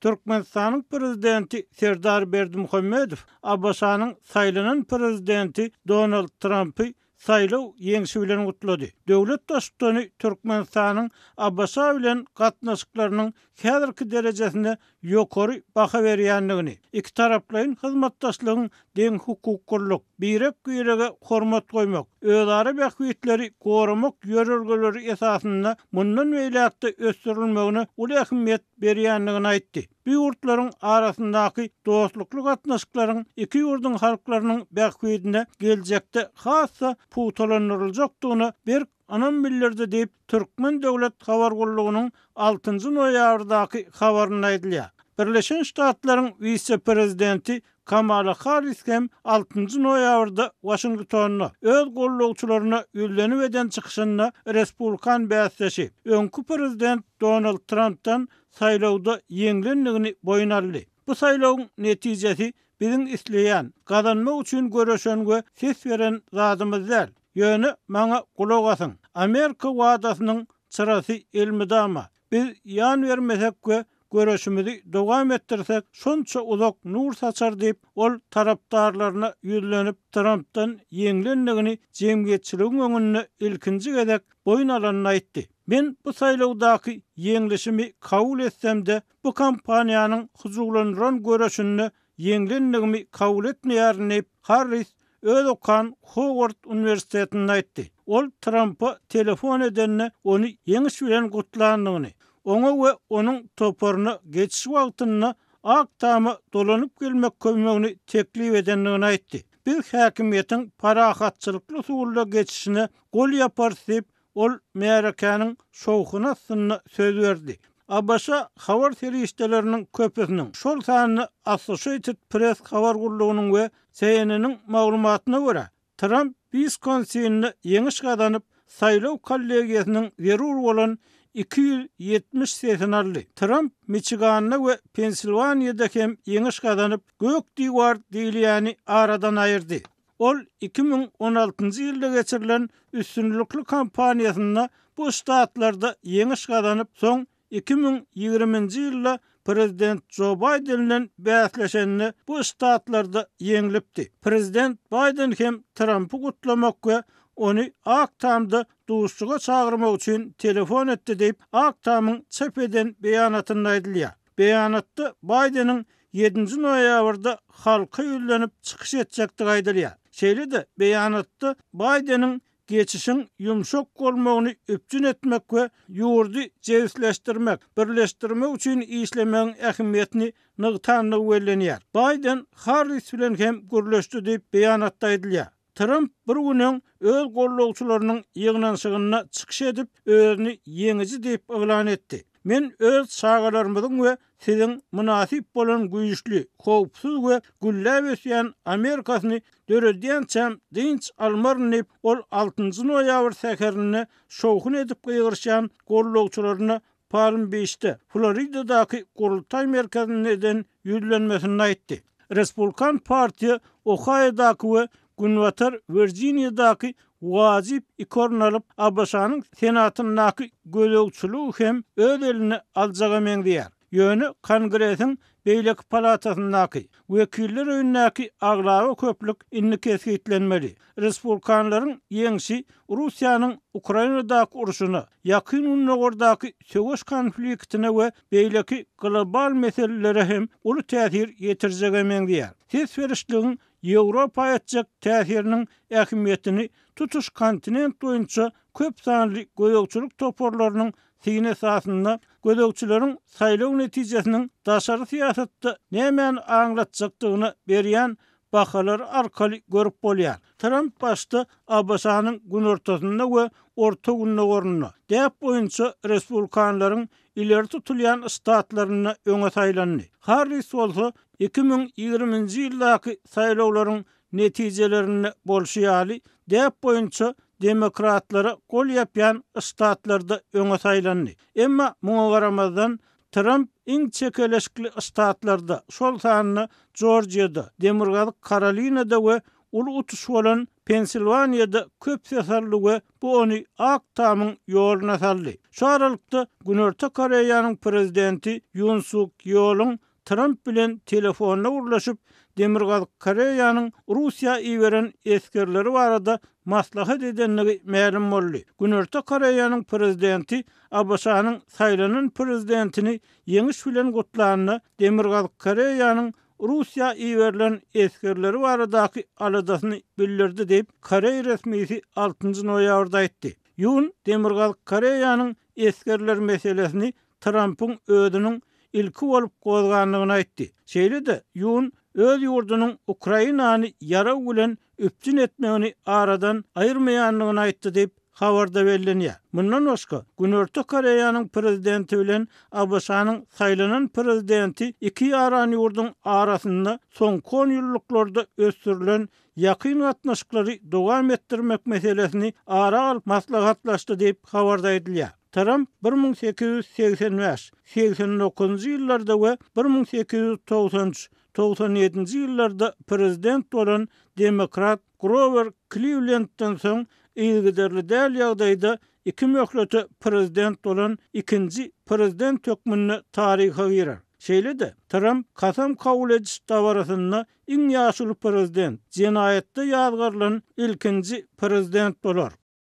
Türkmenistanyň Prezidenti Serdar Berdimuhamedow ABŞ-nyň saýlanan Prezidenti Donald Trampy saýlaw ýeňşi bilen gutlady. Döwlet Baştutany Türkmenistanyň ABŞ bilen gatnaşyklarynyň häzirki derejesine ýokary baha berýändigini, ikitaraplaýyn hyzmatdaşlygyň deňhukuklylyk, birek-birege hormat goýmak, özara bähbitleri goramak ýörelgeleri esasynda mundan beýläk-de ösdürilmegine uly ähmiýet berýändigini aýtdy. Bu ýurtlaryň arasyndaky dostlukly gatnaşyklaryň iki ýurduň halklarynyň bähbidine geljekde has-da pugtalandyryljakdygyna berk ynam bildirdi diýip, Türkmen döwlet habar gullugynyň altynjy noýabrdaky habarynda aýdylýar. Birleşen Ştatlaryň wise-prezidenti Kamala Harris hem altynjy noýabrda Waşingtonda öz gollagçylaryna ýüzlenip eden çykyşynda respublikan bäsdeşi, öňki prezident Donald Trampdan saýlawda ýeňlendigini boýun aldy. Bu saýlawyň netijesi biziň isleýän, gazanmak üçin göreşen we ses beren zadymyz däl. Ýöne maňa gulak asyň, Amerika wadasynyň çyrasy elmydama, biz ýan bermesek we göreşimizi dowam etdirsek, şonça uzak nur saçar diýip, ol tarapdarlaryna ýüzlenip, Trampdan ýeňlendigini jemgyýetçiligiň öňünde ilkinji gezek boýun alanyny aýtdy. Men bu saýlawdaky ýeňlişimi kabul etsem-de, bu kampaniýanyň hyjuwlandyran göreşinde ýeňlendigimi kabul etmeýärin diýip, Harris öz okan Howard uniwersitetinde aýtdy. Ol Trampa telefon edende ony ýeňiş bilen gutlandygyny, oňa we onuň toparyna geçiş wagtynda Ak Tama dolanyp gelmek kömegini teklip edendigini aýtdy. Biz häkimiýetiň parahatçylykly usulda geçişine gol ýaparys diýip, Ol märekäniň şowhuny astynda söz berdi. ABŞ habar serişdeleriniň köpüsiniň, şol sanda Associated Press habar gullugynyň we CNN-iň maglumatyna görä, Tramp Wiskonsinde ýeňiş gazanyp, saýlaw kollegiýasynyň zerur bolan 270 sesini aldy. Tramp Miçiganda we Pensilwaniýada hem ýeňiş gazanyp, gök diwar diýilýäni aradan aýyrdy. Ol 2016-njy ýylda geçirilen üstünlikli kampaniýasynda bu ştatlarda ýeňiş gazanyp, soň 2020-nji ýylda prezident Jo Baýden bilen bäsleşende bu ştatlarda ýeňlipdi. Prezident Baýden hem Trampy gutlamak we ony Ak Tamda duşuşyga çagyrmak üçin telefon etdi diýip, Ak Tamyň çap eden beýanatynda aýdylýar. Beýanatda Baýdeniň ýedinji noýabrda halka ýüzlenip çykyş etjekdigi aýdylýar. Şeýle-de, beýanatda Baýdeniň geçişiň ýumşak bolmagyny üpjün etmek we ýurdy jebisleşdirmek, birleşdirmek üçin işlemegiň ähmiýetini nygtandygy bellenýär. Baýden Harris bilen hem gürleşdi diýip, beýanatda aýdylýar. Tramp bir gün öň öz gollagçylarynyň ýygnanyşygynda çykyş edip, özüni ýeňiji diýip yglan etdi. Men öz çagalarymyzyň we siziň mynasyp bolan güýçli, howpsuz we gülläp ösýän Amerikasyny döredýänçäm dynç almaryn diýip, ol altynjy noýabr säherinde şowhun edip gygyryşýan gollagçylaryna Palm-Biçde, Floridadaky gurultaý merkezinde eden ýüzlenmesinde aýtdy. Respublikan partiýa Ohaýodaky we Günbatar Wirjiniýadaky wajyp iki orun alyp, ABŞ-nyň Senatyndaky gözegçiligi hem öz eline aljaga meňzeýär. Ýöne Kongresiň beýleki palatasyndaky, Wekiller öýündäki aglaba köplük indi kesgitlenmeli. Respublikanlaryň ýeňşi Russiýanyň Ukrainadaky urşuna, Ýakyn Gündogardaky söweş konfliktine we beýleki global meselelere hem uly täsir ýetirjege meňzeýär. Ses berişligiň Ýewropa etjek täsiriniň ähmiýetini tutuş kontinent boýunça köp sanly gözegçilik toparlarynyň syny esasynda gözegçileriň saýlaw netijesiniň daşary syýasatda nämäni aňlatjakdygyna berýän bahalary arkaly görüp bolýar. Tramp başda ABŞ-nyň günortasynda we orta gündogarynda, däp boýunça respublikanlaryň ileri tutulýan ştatlarynda öňe saýlandy. Harris bolsa 2020-nji ýyldaky saýlawlaryň netijelerinde bolşy ýaly, däp boýunça demokratlara gol ýapýan ştatlarda öňe saýlandy. Emma muňa garamazdan, Tramp iň çekeleşikli ştatlarda, şol sanda Jorjiýada, Demirgazyk Karolinada we uly utuş bolan. Pensilwaniýada köp ses aldy we bu ony Ak Tamyň ýoluna saldy. Şu aralykda, Günorta Koreýanyň prezidenti Ýun Suk Ýoluň Tramp bilen telefonda gürleşip, Demirgazyk Koreýanyň Russiýa iberen esgerleri barada maslahat edendigi mälim boldy. Günorta Koreýanyň prezidenti ABŞ-nyň saýlanan prezidentini ýeňiş bilen gutlanda, Demirgazyk Koreýanyň Russiýa iberilen esgerleri baradaky aladasyny bildirdi diýip, koreý resmisi altynjy noýabrda aýtdy. Ýun Demirgazyk Koreýanyň esgerler meselesini Trampyň özüniň ilki bolup gozgandygyny aýtdy. Şeýle-de, Ýun öz ýurdunyň Ukrainany ýarag bilen üpjün etmegini aradan aýyrmaýandygyny aýtdy diýip, habarda bellenýär. Mundan başga, Günorta Koreýanyň prezidenti bilen ABŞ-nyň saýlanan prezidenti iki ýaran ýurduň arasynda soňky onýyllyklarda ösdürilen ýakyn gatnaşyklary dowam etdirmek meselesini ara alyp maslahatlaşdy diýip, habarda aýdylýar. Tramp 1885, 89-njy ýyllarda we 1893, 97-nji ýyllarda prezident bolan demokrat Grower Kliwlendden soň yzygiderli däl ýagdaýda iki möhlete prezident bolan ikinji prezident hökmünde taryha girer. Şeýle-de, Tramp kasam kabul ediş dabarasynda iň ýaşuly prezident, jenaýatda ýazgarylan ilkinji prezident bolar.